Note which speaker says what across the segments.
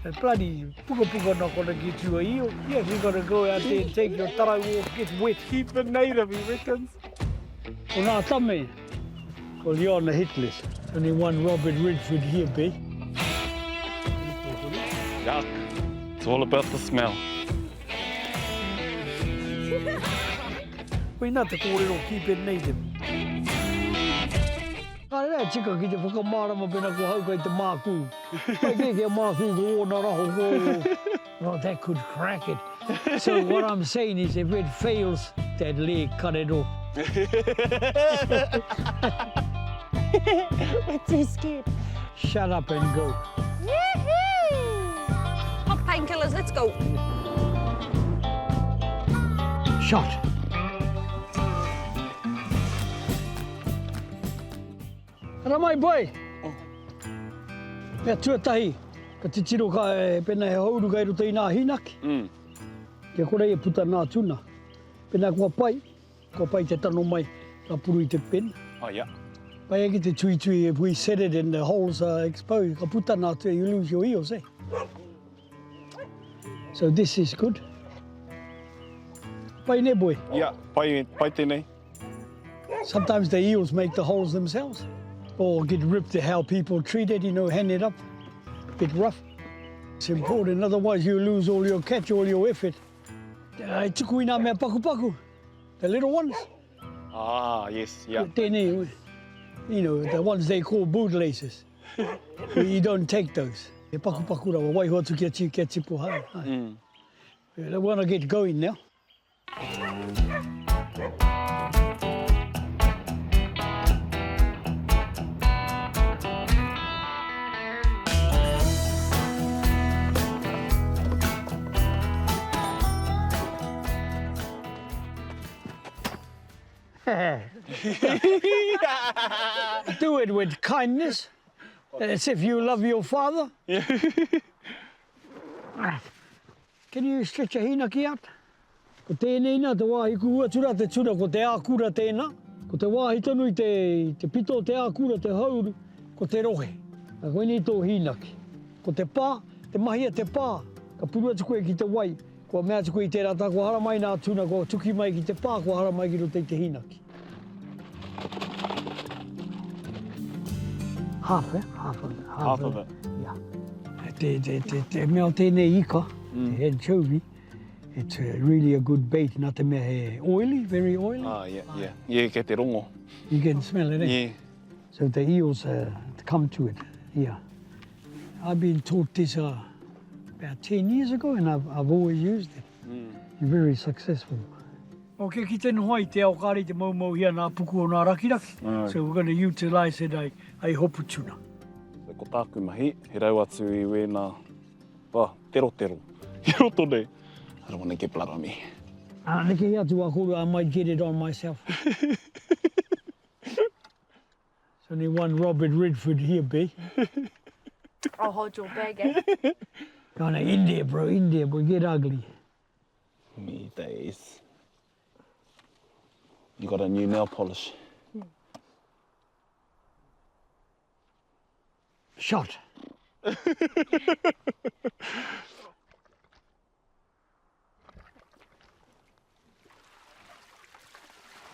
Speaker 1: The bloody pukapuka not gonna get you a eel. You actually gotta go out there and take your tarau off, get wet.
Speaker 2: Keep it native, he reckons.
Speaker 1: Ko ngā tame, ko Leon the hit list. Only one Robert Redford here, B.
Speaker 2: Yuck. It's all about the smell.
Speaker 1: Koinā te kōrero keep it native. Kāre e tika ki te whakamārama pēnā ko hau kei te mākū. Pai kē kia mākū ko ōna raho ko Well, that could crack it. So what I'm saying is if it fails, that leg, cut it off.
Speaker 2: We're too scared.
Speaker 1: Shut up and go.
Speaker 3: Pop painkillers, let's go.
Speaker 1: Shot. Ara mai, boy! Mea tuatahi, ka titiro ka e, pena he houru kai roto i nā hīnaki. Mm. Kia kore e puta nā tuna. Pena kua pai, kua pai te tano mai, ka puru i te pena.
Speaker 2: Oh, yeah.
Speaker 1: Pai e ki te tuitui, if we set it and the holes are exposed, ka puta nā tuna, you lose your eels, eh? So this is good. Pai ne, boy?
Speaker 2: Yeah, pai, pai tēnei.
Speaker 1: Sometimes the eels make the holes themselves or get ripped to how people treat it, you know, hand it up, a bit rough. It's important, otherwise you lose all your catch, all your effort. I tuku i nā mea pakupaku, the little ones.
Speaker 2: Ah, yes, yeah.
Speaker 1: Tēnei, you know, the ones they call bootlaces. you don't take those. He pakupaku rawa, waiho atu kia, kia tipu haere. Mm. I want to get going now. Do it with kindness, as if you love your father. Can you stretch a hīnaki out? Ko tēnei nā te wāhi kuhu atu rā te tuna, ko te ākura tēnā. Ko te wāhi tonu i te, te pito o te ākura, te hauru, ko te rohe. Nā, koinei tō hīnaki. Ko te pā, te mahi a te pā, ka puru atu koe ki te wai, kua mea atu koe i tērā taha, kua haramai nā tuna, kua tuki mai ki te pā, kua haramai ki roto i te hīnaki. Half, eh? Half of it.
Speaker 2: Half, half of it.
Speaker 1: Yeah. Te, te, te, te mea o tēnei ika, mm. te anchovy, it's a really a good bait, nā te mea he oily, very oily.
Speaker 2: Ah, yeah, yeah. Yeah, kei te rongo.
Speaker 1: You can smell it, eh?
Speaker 2: Yeah.
Speaker 1: So the eels uh, come to it, yeah. I've been taught this uh, about 10 years ago and I've, I've always used it. Mm. Very successful. Ok, ki te noho ai te ao kāre i te moumouhia nā puku o nā rakiraki. So we're gonna utilise it ai, ai hopu tuna.
Speaker 2: So ko tāku mahi, he rau atu i wēnā, oh, terotero i roto nei. I don't want to get blood on me.
Speaker 1: Ah, neke atu a kōrua, I might get it on myself. There's only one Robert Redford here, B.
Speaker 3: I'll hold your bag, eh?
Speaker 1: Kinda in there, bro, in there, boy, get ugly.
Speaker 2: Me days. You got a new nail polish.
Speaker 1: Shot.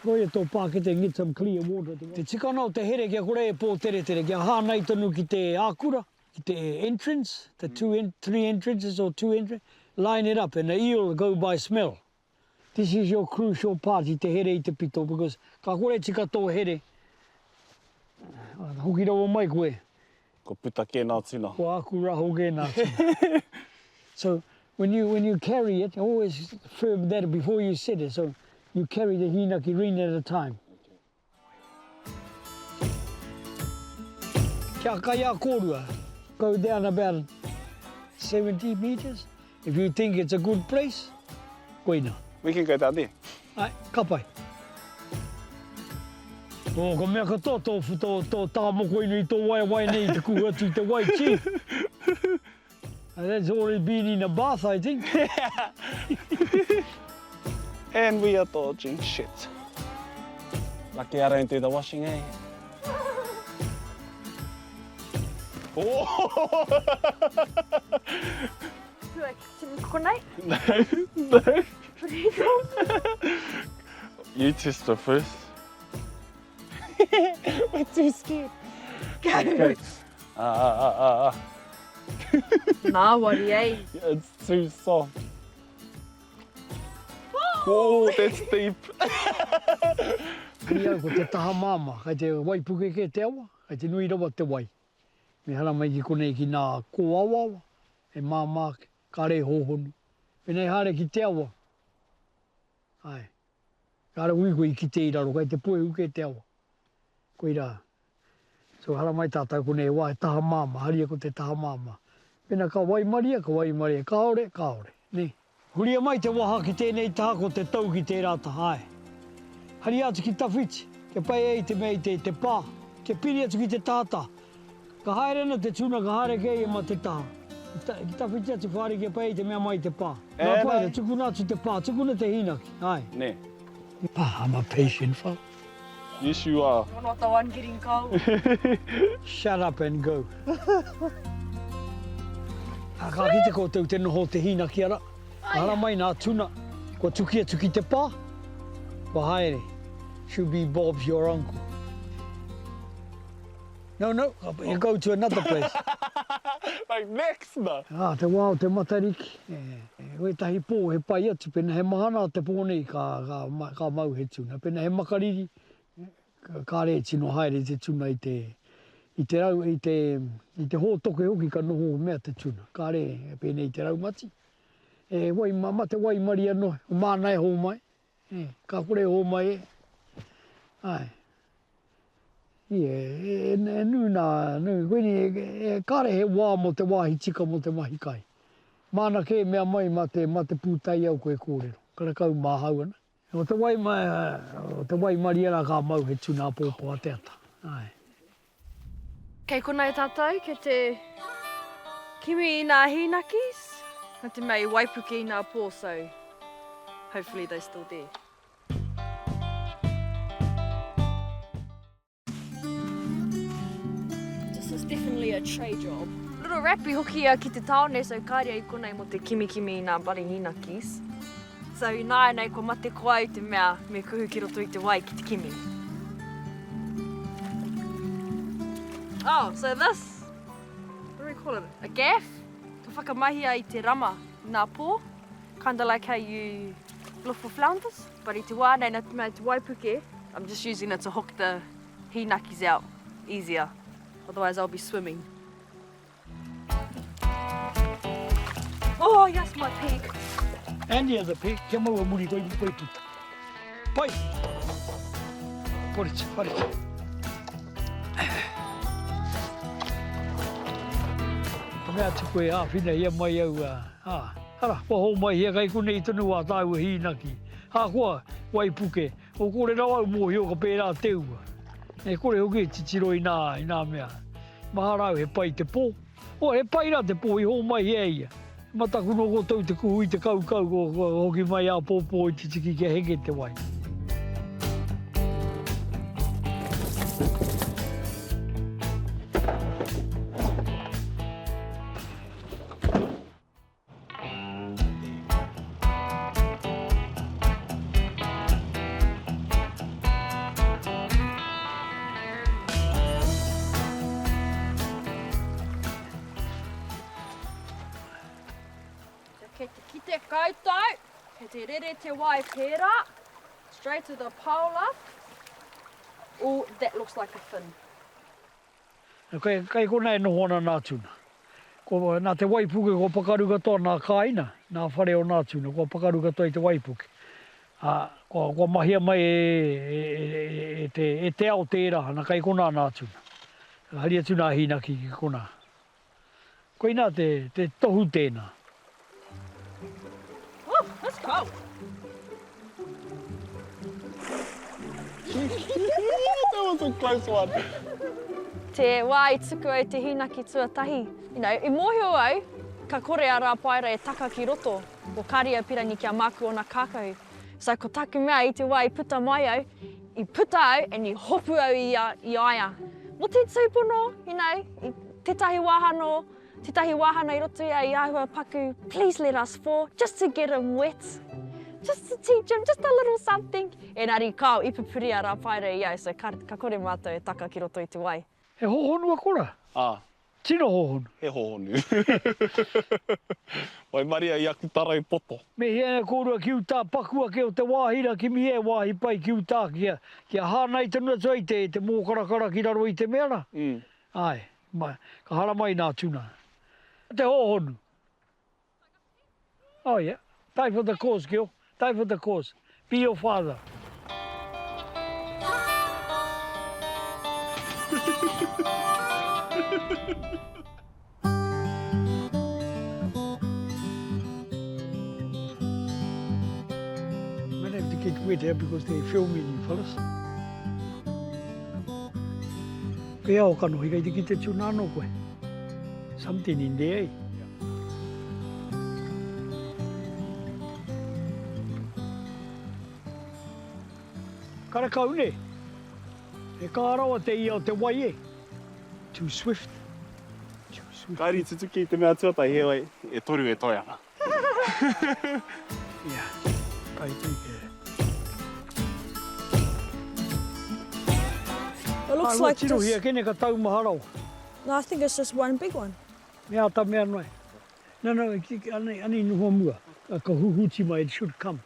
Speaker 1: Koia tō pākete and get some clear water. Te tikanga o te here kia kore e pōteretere, kia hāngai tonu ki te ākura, ki te entrance, the two, en three entrances or two entrances, line it up and the eel go by smell. This is your crucial part i te here i te pito because ka kore tika tō here, hoki rawa mai koe.
Speaker 2: Kua puta kē nā tuna.
Speaker 1: Kua aku raho kē nā tuna. So when you, when you carry it, always firm that before you set it. So you carry the hīnaki ring at a time. Kia kai a kōrua, go down about 70 metres. If you think it's a good place, koina.
Speaker 2: We can go down there.
Speaker 1: Ai, ka pai. Oh, ka mea katoa tō, tō, tō tāmoko inu i tō waewae nei i te kuhu atu i te wai, chief. And that's already been in a bath, I think.
Speaker 2: And we are dodging shit. Lucky I don't do the washing, eh? Oh!
Speaker 3: Do I continue konei?
Speaker 2: No, no. You test her first. We're too scared.
Speaker 3: Go.
Speaker 2: Okay. Ah, ah, ah, ah, ah.
Speaker 3: Ngāwari, eh?
Speaker 2: It's too soft. Oh, that's deep.
Speaker 1: Ki au ko te taha māmā, kei te waipuke kē te awa, kei te nui rawa te wai. Me haramai ki konei ki nā kōawaawa, he māmā ake, kāre hōhonu. Pēnā i haere ki te awa, āe, kāre hoki koe i kite i raro, kei te puehu kē te awa. Koirā. So haramai tātou konei he wā he taha māmā, haria ko te taha māmā. Pēnā ka waimaria, ka waimaria, kāore, kāore, nē. Huria mai te waha ki tēnei taha ko te tou ki tērā taha, āe. Haria atu ki tawhiti, kia pai ai te mea i te, te pā, kia piri atu ki te tahataha. Ka haere ana te tuna ka haere kē ia ma te taha. Ki ta, ki tawhiti atu whāri kia pai ai te mea mai te pā. Nā whai ra, tukuna atu te pā, tukuna te hīnaki, āe.
Speaker 2: Nē.
Speaker 1: Pā, I'm a patient fellow.
Speaker 2: Yes you are.
Speaker 3: You're not the one getting cold.
Speaker 1: Shut up and go. Ka kite koutou te noho o te hīnaki ara. Ka haramai nā tuna, kua tuki atu ki te pā, kua haere. Should be Bob's your uncle. No, no, you go to another place.
Speaker 2: Like next na.
Speaker 1: Ah, te wā o te Matariki. Wētahi pō he pai atu, pēnā he mahana te pō nei ka, ka, ka mau he tuna. Pēnā he makariri, kāre e tino haere te tuna i te, i te rau, i te, i te hōtoke hoki ka noho mea te tuna. Kāre e pēnei i te raumati. E wai, ma te waimaria noa, māna e hōmai. E, ka kore e hōmai e. Āe. E, e, e nui nā, nui, koinei, e, e, kāre he wā mō te wāhi tika mō te mahi kai. Māna kē mea mai mā te, mā te pūtaiao koe kōrero. Karekau māhau ana. O te wai, o te waimarie rā ka mau he tuna āpōpō a te ata. Āe.
Speaker 3: Kei konei tātou, kei te kimi i nā hīnakis, nā te mea i waipuke i nā pō, so hopefully they're still there. This is definitely a tray job. Little wrappy hoki ia ki te tāone, so kāre ai konei mō te kimikimi i nā bloody hīnakis. So ināianei kua mate koa i te mea me kuhu ki roto i te wai ki te kimi. Oh, so this, what do we call it, a gaff? Ka whakamahia i te rama i nā pō, kinda like how you look for flounders, but i te wā nei nā te mea i te waipuke, I'm just using it to hook the hīnakis out easier, otherwise I'll be swimming. Oh, yes, my pig.
Speaker 1: And the other pig, kia mau a muri koe koe puta. Pai! Poritia, poritia. Ka mea atu koe, āwhina hia mai au, ā, ara, kua hōmai hia kai konei tonu wā tāua hīnaki. Ahakoa, waipuke, o kore rawa au mōhio ka pērā te ua. E kore hoki e titiro i nā, i nā mea. Mahara au he pai te pō. Oh, he pai rā te pō i hōmai e ia. Mataku nō koutou te kuhu i te kaukau kua hoki mai āpōpō i te tiki kia heke te wai.
Speaker 3: Kei te kite koutou, kei te rere te wai pērā, straight to the pole up. Oh, that looks like a fin.
Speaker 1: Kei, kei konā e noho ana nā tuna. Ko, nā te waipuke kua pakaru katoa nā kāina, nā whare o nā tuna, kua pakaru katoa i te waipuke. Ā, kua, kua mahia mai e, e, e, e, te, e te ao tērā, nā kei konā nā tuna. Ka hari atu nā hīnaki ki konā. Koinā te, te tohu tēnā.
Speaker 3: Oh, that's cold.
Speaker 2: That was a close one.
Speaker 3: Te wā i tuku au te hīnaki tuatahi, you know, i mōhio au ka kore a Rāpaera e taka ki roto, ko Karia Pirangi kia māku ōna kākahu. So ko taku mea i te wā i puta mai au, i puta au and i hopu au i a, i a ia. Mō te tūpono, you know, i. Tētahi wāhano, tētahi wāhana i roto i a i āhua paku, please let us for, just to get him wet, just to teach him just a little something. Engari kāo, i pupuri a Rāpaera i au, so ka, ka kore mātou e taka ki roto i te wai.
Speaker 1: He hōhonu a Kora?
Speaker 2: Ā.
Speaker 1: Tino hōhonu.
Speaker 2: He hōhonu. Waimaria i aku tarau poto.
Speaker 1: Me hia e kōrua ki utā paku ake o te wāhi ra kimihia he wāhi pai ki utā kia kia hānai tonu atu ai te te mōkarakara ki raro i te mea ra. Āe, ka haramai nā tuna. Te hōhonu. Oh yeah, die for the cause Gil, die for the cause. Be your father. Might have to get wet here because they're filming you fellas. Pea o kanohi kei te kite tuna anō koe. Something in there, eh? Karekau ne. He kaha rawa te ia o te wai e. Too swift. Too swift.
Speaker 2: Kaeri tutuki i te mea tuatahi, heoi, e toru e toe ana.
Speaker 1: Yeah. Kai take it.
Speaker 4: It looks like just...
Speaker 1: Tirohia kene ka taumaha rawa.
Speaker 4: No, I think it's just one big one.
Speaker 1: Me ata mea noa. No, no, anei, anei noho mua. Ka huhuti mai, it should come.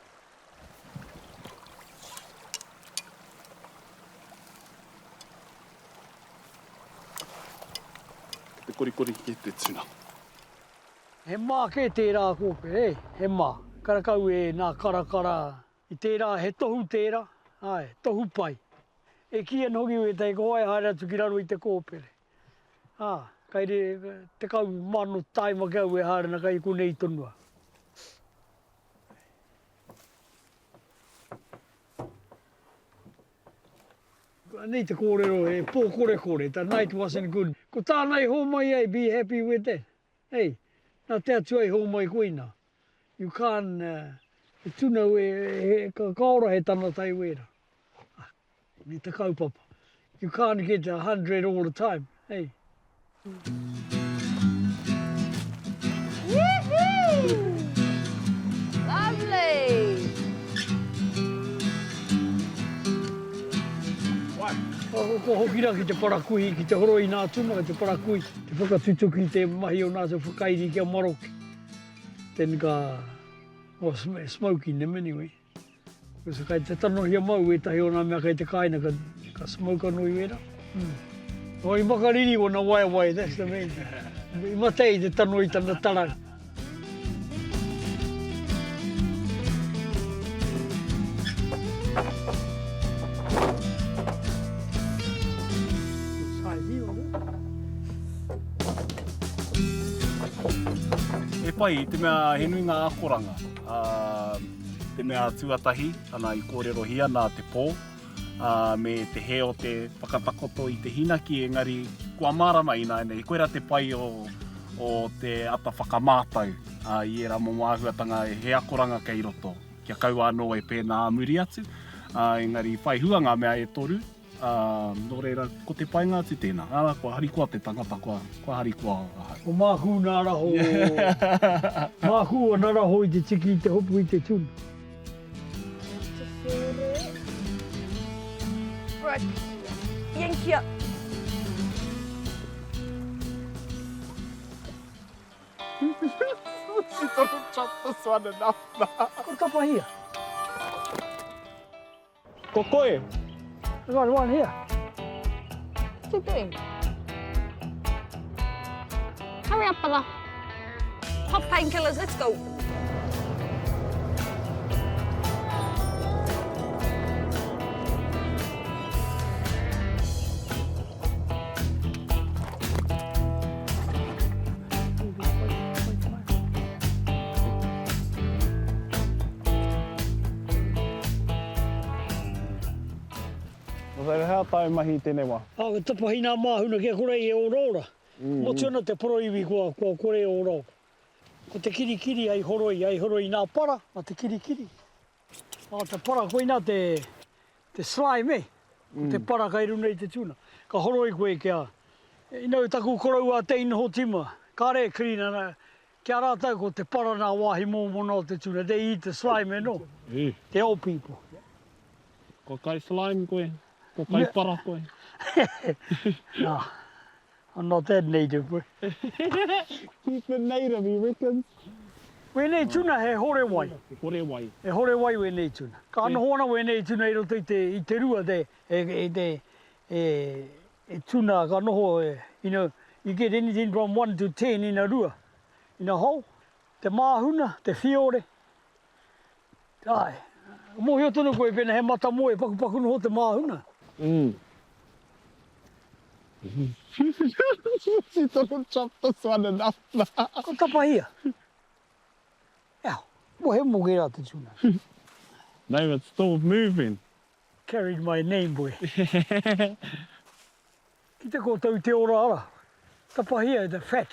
Speaker 2: Te korikori ki te tuna.
Speaker 1: He mā kē tērā kōpere, e, he mā. Karakau e nā karakara i tērā, he tohu tērā, āe, tohu pai. E kī ana hoki wētahi ko wai haere atu ki raro i te kōpere. Ā, kai re, 10,000 tāima ki au e haere ana kai konei tonu au. Anei te kōrero he pōkorekore, the night wasn't good. Ko tāna i hōmai ai, be happy with that. Hey, nā te Atua i hōmai koina. You can't, he tuna e, he, ka, ka ora he tangata i wērā. Ah, me te kaupapa. You can't get 100 all the time, hey.
Speaker 3: Woohoo! Lovely!
Speaker 1: Ko hoki rā ki te parakuihi, ki te horoi i nā tuna, ki te parakuihi. Te whakatutuki i te mahi o nā te whakairi kia maroke. Then ka, well, smoking them anyway. Because kai te tanohia mau ētahi o nā mea kai te kāina ka, ka smoke anō i wērā. Mm. Oh, i makariri ona waewae, that's the main thing. I mate i te tano i tana taranga.
Speaker 2: He pai i te mea he nui ngā akoranga. Te mea tuatahi, ana i kōrerohia nā te pō, me te hē o te whakatakoto i te hinaki, engari kua mārama ināianei, koirā te pai o, o te ata whakamātau i ērā momo āhuatanga, he akoranga kei roto, kia kaua anō e pēnā ā muri atu, engari whai hua ngā mea e toru, Ā, nō reira, ko te painga atu tēnā. Arā, kua harikoa te tangata, kua, kua harikoa ahau.
Speaker 1: Ko Mākū nā raho, Mākū ana raho i te tiki, i te hopu, i te tuna.
Speaker 3: Right, yank you up.
Speaker 2: She doesn't chop this one enough, nā.
Speaker 1: Ko tapahia.
Speaker 2: Ko koe.
Speaker 1: I got one here.
Speaker 3: What's he doing? Hurry up, brother. Pop painkillers, let's go.
Speaker 2: Nō reira, he aha tāu mahi i tēnei wā?
Speaker 1: Ā, ka tapahi nā māhuna kia kore i e oraora. Motu ana te poroiwi kua, kua kore e oraora. Ko te kirikiri ai horoi, ai horoi nā para, a te kirikiri. Ā, te para koina te, te slime, eh? Ko te para kai runa i te tuna. Ka horoi koe kia, You know taku koroua te inoho tima, kare e clean ana, ki a rātou ko te para nā wāhi mōmona o te tuna, they eat the slime and all, the old people.
Speaker 2: Kua kai slime koe, kua kai para koe.
Speaker 1: Nah, I'm not that native boy.
Speaker 2: He's the native, he reckons.
Speaker 1: Wēnei tuna he hore wai.
Speaker 2: Hore wai.
Speaker 1: He hore wai wēnei tuna. Ka noho ana wēnei tuna i roto i te, i te rua, te, e, e, te, e, e tuna ka noho, e, you know, you get anything from one to ten in a rua, in a hole. Te māhuna, te whiore, Āe. Mōhio tonu koe pēnā he mata moe pakupaku noho te māhuna.
Speaker 2: Mm. She didn't chop this one enough.
Speaker 1: Ko tapahia. Ea, mo he moke rā te tuna.
Speaker 2: No, it's still moving.
Speaker 1: Carried my name boy. Ki te koutou te ora ara. Tapahia the fat.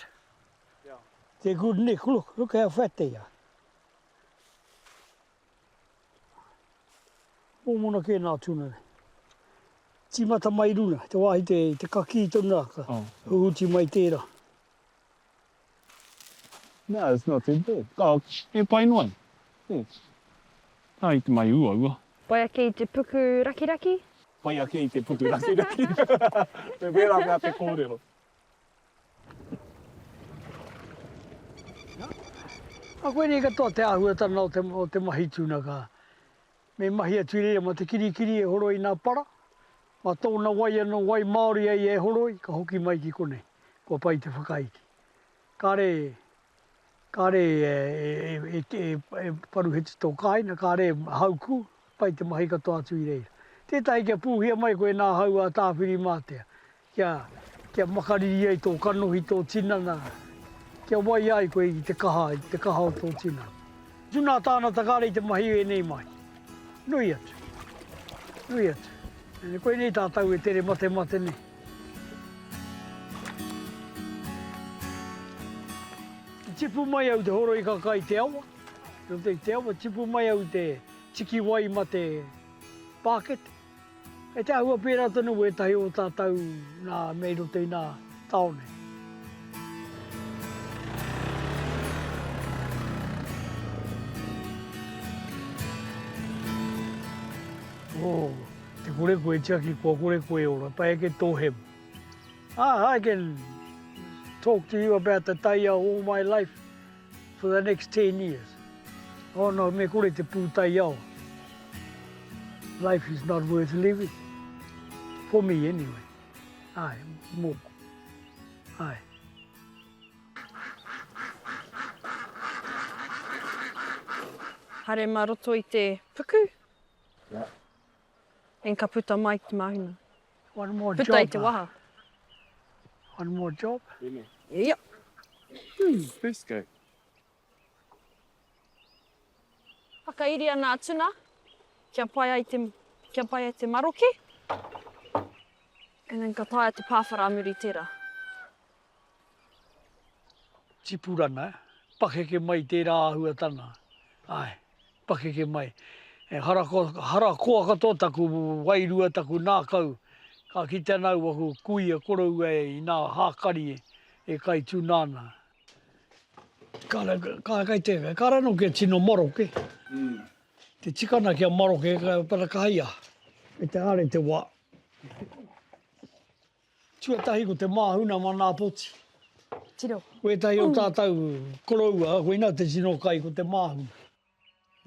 Speaker 1: They're good nick, look, look how fat they are. Mōmona kē nā tuna nei. Tīmata mai runa, te wāhi te, te kakī tonu rā, ka oh. huhuti mai tērā.
Speaker 2: No, it's not too bad. Oh, e pai noa. Yes. Tā i te mai uaua.
Speaker 3: Pai ake i te puku rakiraki?
Speaker 2: Pai ake i te puku rakiraki. Me wera mea te kōrero.
Speaker 1: A koinei katoa te āhuatanga o te, o te mahi tuna ka me mahi atu i reira ma te kirikiri e horoi nā para, ma tōna wai anō, wai Māori ai e horoi, ka hoki mai ki konei, kua pai te whakaiti. Kāre, kāre e, e, e, e, e paruheti tō kāina, kāre e haukū, pai te mahi katoa atu i reira. Tētahi kia pūhia mai koe nā hau a Tāwhirimātea, Kia, kia makariri ai tō kanohi, tō tinana, kia waia ai koe i te kaha, i te kaha o tō tinana. Tu nā tānata kāre i te mahi ēnei mahi. Nui atu. Nui atu. Ene, koinei tātou e tere matemate nei. I tipu mai au te horoi kaka i te awa, i roto i te awa, tipu mai au i te tiki wai ma te pākete. Kei te āhua pērā tonu wētahi o tātou nā mea i roto i nā tāone. Oh, te kore koe tiaki, kua kore koe ora, pai ake tō hemo. Ah, I can talk to you about the taiao all my life for the next 10 years. Oh no, me kore te pūtaiao. Life is not worth living. For me anyway. Ai, mōku. Ai.
Speaker 3: Haere mā roto i te puku. Yeah. And ka puta mai te māhuna.
Speaker 1: One more
Speaker 3: puta
Speaker 1: job.
Speaker 3: Puta i te waha.
Speaker 1: One more job.
Speaker 3: Yep.
Speaker 2: Let's go.
Speaker 3: Whakairia nā tuna kia pai ai te, kia pai ai te maroke. And then ka taea te pāwhara a muri tērā.
Speaker 1: Tipurana, pakeke mai tērā āhuatanga. Āe, pakeke mai. E harakoa, harakoa katoa taku wairua, taku nākau. Ka kite ana au aku kuia koroua e inā hākari e kai tuna ana. Kāre, kāre kai te, kāre anō kia tino maroke. Te tikana kia maroke, ka para ka ia. Kei te haere te wā. Tuatahi ko te māhuna ma nā poti.
Speaker 3: Tiro.
Speaker 1: Wētahi o tātou koroua, koina te tino kai ko te māhuna.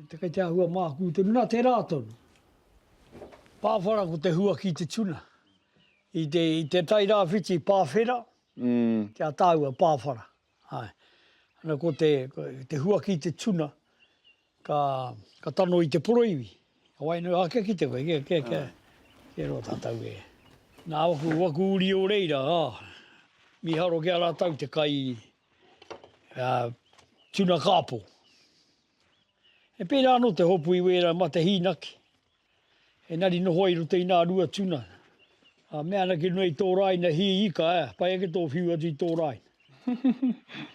Speaker 1: Te kei te āhua mākū tonu, nā tērā tonu. Pāwhara ko te huaki te tuna. I te, i te tai rāwhiti pāwhera, mm. ki a tāua pāwhara. Ai. Ana ko te, te huaki te tuna, ka, ka tano i te poroiwi. Ka wainu ake ki te koe, kia, kia, kia, kia roa tātou e. Nā waku, waku uri o reira, ā, miharo ki a rātou te kai, ā, tuna kāpō. He pērā anō te hopu i wērā mā te hīnaki. Engari noho ai i roto i nā rua tuna. Ā, mea ana ki runga i tō rāina hī ika, ā, pai ake tō whiu atu i tō rāina.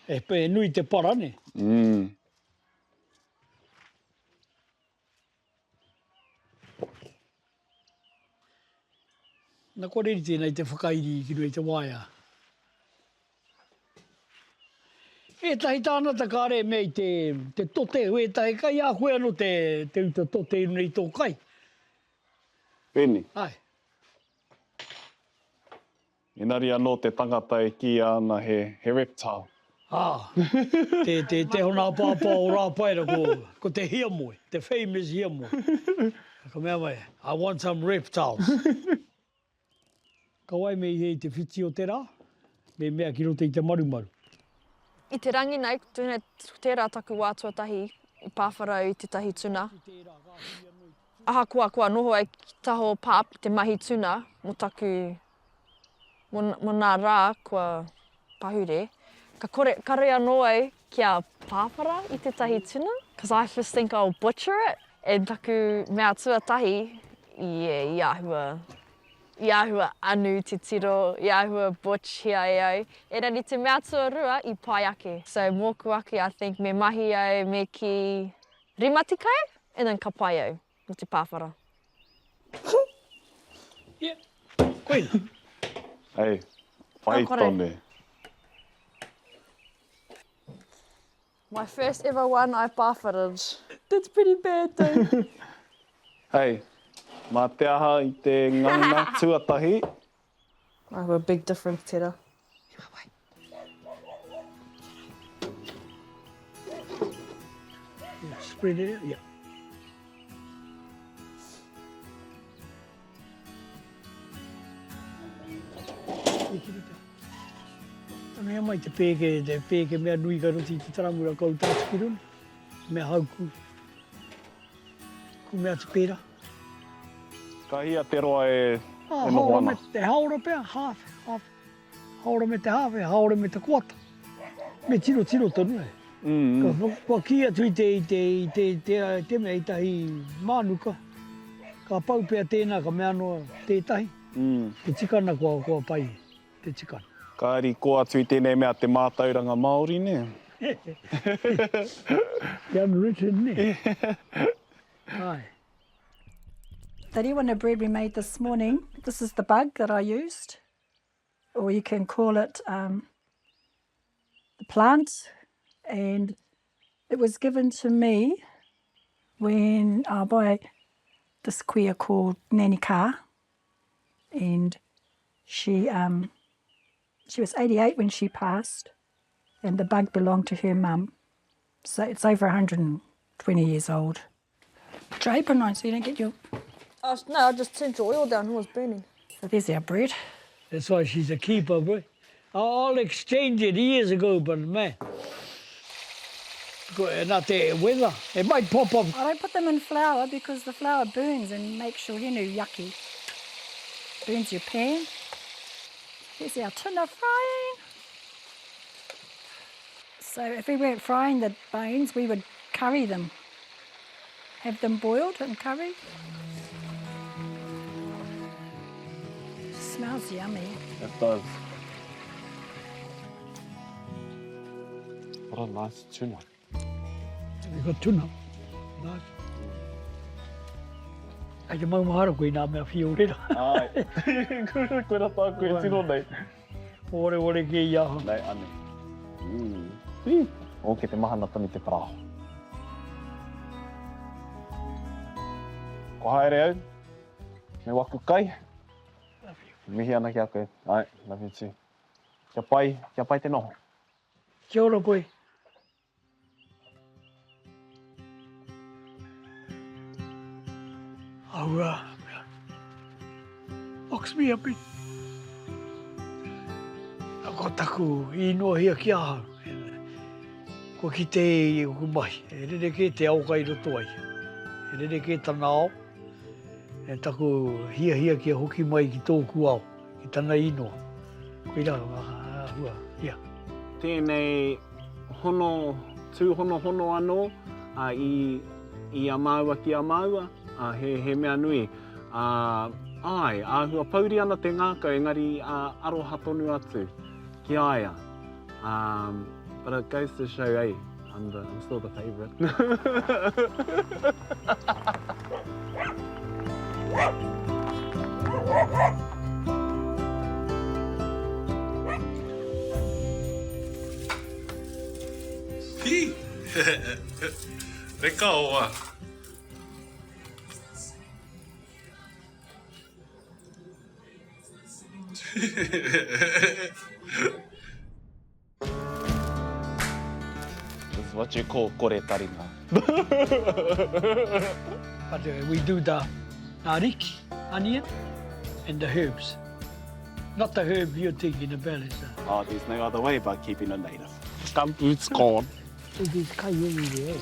Speaker 1: He, he nui te para, nē?
Speaker 2: Mm.
Speaker 1: Na kua reri tēnei te whakairi ki runga i te waea. Ētahi tānata kāre e mea i te, te tote, wētahi kai a koe anō te, te uta tote i runga i tō kai.
Speaker 2: Pēnei.
Speaker 1: Āe.
Speaker 2: Engari anō te tangata e kīia ana he, he reptile.
Speaker 1: Ā, te, te, te hona pāpā o Rāpaera ko, ko te hiamoe, te famous hiamoe. Ka mea mai, I want some reptiles. Ka wai me ihe i te whiti o te rā, me mea ki roto i te marumaru.
Speaker 3: I te rangi nei, tērā taku wā tuatahi i pāwharau i tētahi tuna. Ahakoa kua noho ai ki taha o Pāp te mahi tuna mō taku, mō nā rā kua pahure, ka kore, kare anō au kia pāwhara i tētahi tuna, cause I just think I'll butcher it, and taku mea tuatahi, i, i āhua, i āhua anu titiro, i āhua butch hia e au, engari te mea tuarua i pai ake. So mōku ake I think me mahi au, me kī 50 and then ka pai au mō te pāwhara.
Speaker 1: Yeah, koina.
Speaker 2: Hei, pai tonu.
Speaker 3: My first ever one I pāwhared. That's pretty bad though.
Speaker 2: Hei, mā te aha i te ngana tuatahi.
Speaker 3: I have a big difference tera.
Speaker 1: Spread it out, yeah. Mea mai te pēke, te pēke mea nui ka roti i te taramura kau tātu ki runa. Mea hauku. Ku mea atu pērā.
Speaker 2: Ka hia te roa e, e noho ana?
Speaker 1: Te haora pea, half, half. Haora me te hāwhe, haora me te koata. Me tirotiro tonu e. Ka, kua kī atu i te, i te, i te, i te, te mea i tahi mānuka. Ka pau pea tēnā, ka mea noa tētahi. Te tikana kua, kua pai te tikana.
Speaker 2: Ka ari kō atu i tēnei mea te mātauranga Māori, nē?
Speaker 1: The unwritten, nē? Āe.
Speaker 5: The rewena bread we made this morning, this is the bug that I used. Or you can call it um, the plant. And it was given to me when uh, by this queer called Nanny Carr. And she, um, she was 88 when she passed, and the bug belonged to her mum. So it's over 120 years old. Drape or so you don't get your...
Speaker 3: Oh, no, I just turned your oil down. It was burning.
Speaker 5: So there's our bread.
Speaker 1: That's why she's a keeper, boy. I'll exchange it years ago, but man, nā te weather, it might pop up.
Speaker 5: I don't put them in flour because the flour burns and makes your hinu yucky. Burns your pan. Here's our tuna frying. So if we weren't frying the bones, we would curry them. Have them boiled and curried. Smells yummy.
Speaker 2: It does. What a nice tuna.
Speaker 1: We got tuna. Nice. Kei te maumahara koe i nā mea whiorera.
Speaker 2: Ai. Koira tāku e tiro nei.
Speaker 1: Wareware kē i ahau.
Speaker 2: Nei, anei. Mm. Ui. Oh, kei te mahana tonu te parāoa. Kua haere au, me waku kai.
Speaker 1: Love you.
Speaker 2: Mihi ana ki a koe. Ai, love you too. Kia pai, kia pai te noho.
Speaker 1: Kia ora koe. Aua, Box me up in. Ko taku īnohia ki ahau. Kua kite i oku mahi. E rerekē te ao kai roto ai. E rerekē tana ao. E taku hiahia kia hoki mai ki tōku ao, ki tana īnoa. Koirā ngā āhua, ia.
Speaker 2: Tēnei hono tūhonohono anō i, i a māua ki a māua, he, he mea nui. Ā, āe, āhua pouri ana te ngākau engari aroha tonu atu ki a ia. Um, but it goes to show, eh, I'm, the, I'm still the favourite.
Speaker 6: Reka oa.
Speaker 2: This is what you call kore taringa.
Speaker 1: But uh, we do the ngariki, onion, and the herbs. Not the herb you're thinking about. Is, uh,
Speaker 2: Oh, there's no other way but keeping it native. Gumboots gone.
Speaker 1: It is kai e iri e.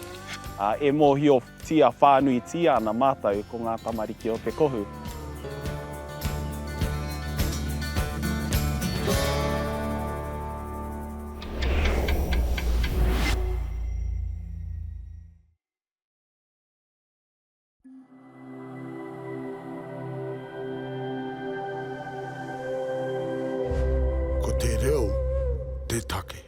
Speaker 2: Ā, e mōhiotia whānuitia ana mātou ko ngā tamariki o te kohu.
Speaker 7: Ko te reo te take.